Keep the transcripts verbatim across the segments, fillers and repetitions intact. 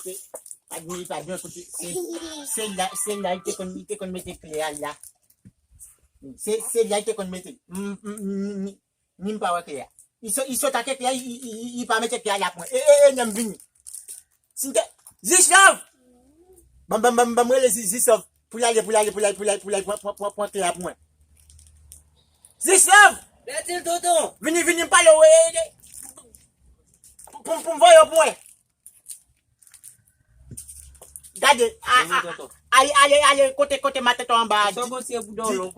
te, pa gen, pa gen kote, se, se la, se la li te konn, li te konn mete kle a la. Se, se la li te konn mete. M, m, m, m, ni m pa wè kle a. Li sot, li sot ak kle a, li, li, li, li pa mete kle a la pou mwen. E, e, e, nèg m vini. Si m te, Zislòv! Ban m, ban m, ban m, ban m rele Zi-, Zislòv. Pou l ale, pou l ale, pou l ale, pou l ale, pou l ale, pran, pran, pran, pran kle a pou mwen. Zislòv! Bètil tonton! Vini, vini, m pale w, e, e, pou, pou, pou m voye w pou mwen. Gade, a, a, ale, ale, ale, kote, kote matant ou anba a, di, di,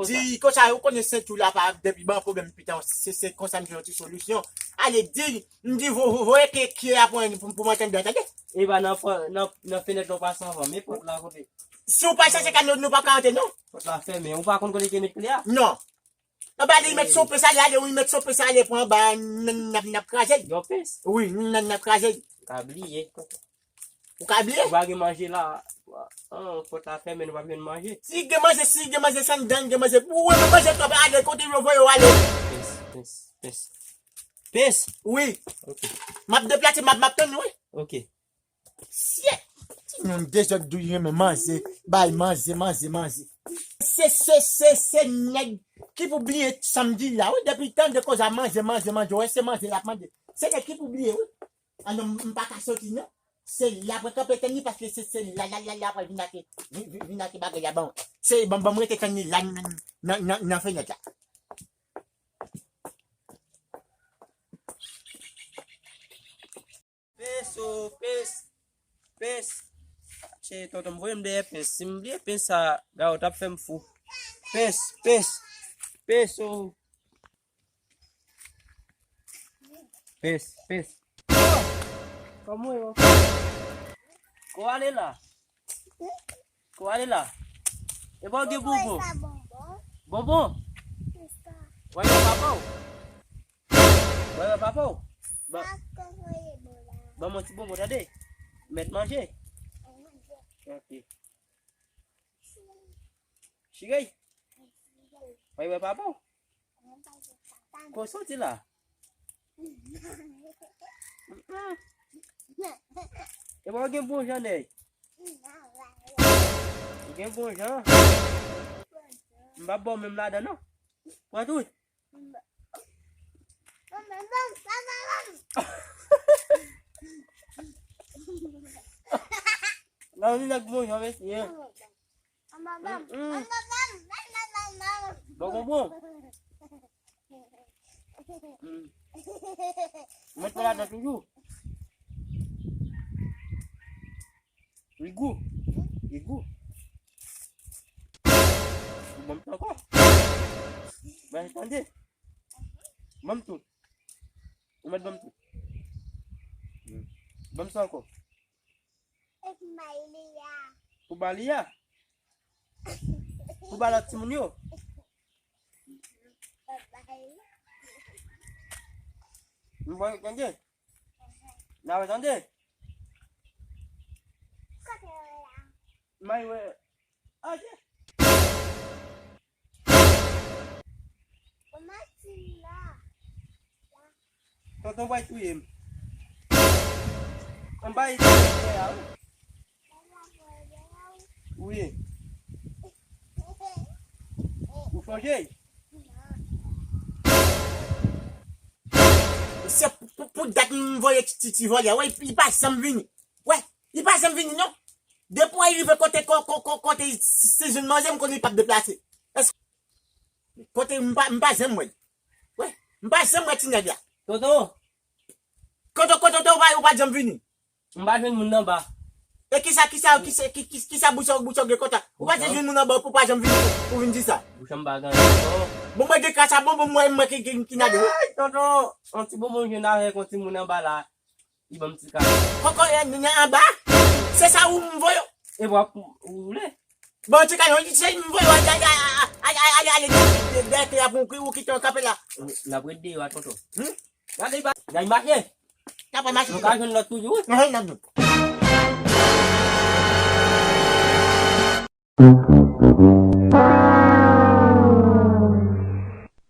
di, konsa, ou konnen senti w la pa depi ban pwoblèm pita, se, se konsa m jwenn yon ti solisyon. Ale, di, m di, vo-, vo-, voye ke, ke a pou, pou, pou mwen tande, tande? E pa nan pò-, nan, nan fenèt la w pase anvan, men pòt la kote? Si w pa chache kay nou, nou pa ka antre, non. Pòt la fèmen, ou pa konn kote ke met kle a? Non. Anba li met sou pens ale, ale, wi, met sou pens ale, pran anba, n, n, n ap, n ap kraze l. Yon pens? Wi, n, n ap kraze l. Ou ka bliye. Ou ka bliye? Ou pa gen manje la. An, pòt la fèmen, nou p ap jwenn manje. Si gen manje, si gen manje, san dan, gen manje. Ou wè, manje twòp, ale, kote yo voye w ale. Pens, pens, pens. Pens? Wi. Ok. M ap deplase, m ap, m ap tann, wi. Ok. Sye! Timoun dezòd dou renmen manje, bay manje, manje, manje. Se, se, se, se nèg ki pou bliye sa m di la, wi, depi tande koze a manje, manje, manje, wè, se manje l ap mande. Se nèg ki pou bliye, wi. A non, m pa ka soti, non. Se la pou kanpe tann li, paske se, se la, la, la, la, pou vin ak, vin, vin, vin ak bagay la, bon. Se, bon, bon, m rete tann li la, nan, nan, nan, nan fenèt la. Pens o, pens, pens. Che, tonton m voye m dèyè pens. Si m bliye pens sa, Gawot ap fè m fou. Pens, pens, pens o. Pens, pens. Kòman w ye? Ko ale la? Ko ale la? E pa w gen bonbon? Bonbon? W a wè papa w? W a wè papa w? Ban, ban m yon ti bonbon, tande? Mèt manje. Ok. Chirey. W a wè papa w? Ko soti la? Mm-mm. E pa w gen bon jan, nèg? Ou gen bon jan? M p ap ba w menm ladan, non. Pran tout. Nan li nèg bon jan, mesye. Mm-mm. Bon, bon, bon. Mm. Mèt mwen ladan toujou. Li gou. Li gou. Ou ban m sa ankò. Mwen tande. Ban m tout. Ou mèt ban m tout. Ban m sa ankò. Pou ba li a? Pou ba lòt timoun yo? M voye tande. N a wè tande. May wè. Aje. Tonton bay touye m. Anba yi touye a wi. Wi. Ou sonje? Se pou, pou, pou dat m voye ti, ti, ti vòlè. Wè, li pa janm vini. Wè, li pa janm vini, non. Depi w rive kote, ko-, ko-, ko-, kote se jwenn manje, m konnen li p ap deplase. Èske, kote m pa, m pa janm wè l. Wè, m pa janm wè ti nèg la. Tonton. Kote, kote, kote, ou pa, ou pa janm vini. M pa jwenn moun anba. E kisa, kisa, kisa, ki, ki, kisa bouch ou, bouch ou gen kontak? Ou pa te jwenn moun anba pou pa janm vini, pou vin di sa. Bouch an m pa gen anyen ankò. Bon, mwen gen kras a bonbon, mwen, mwen ki, ki, ki nade, wi. Ay, tonton, yon ti bonbon m jwenn avèk yon ti moun anba la. Li ban m ti kado. Koko, e, nan anba? Se sa ou m voye w? E w ap, ou vle? Bon, ti kado, se m voye w ale, ale, ale, ale, ale, dèyè kay la pou ou kite w kanpe la. N ap ret deyò a, tonton. Hmm? Gade, ba, gade mache. N ap mache. Nou ka jwenn lòt toujou, wi. Nan, nan, nan.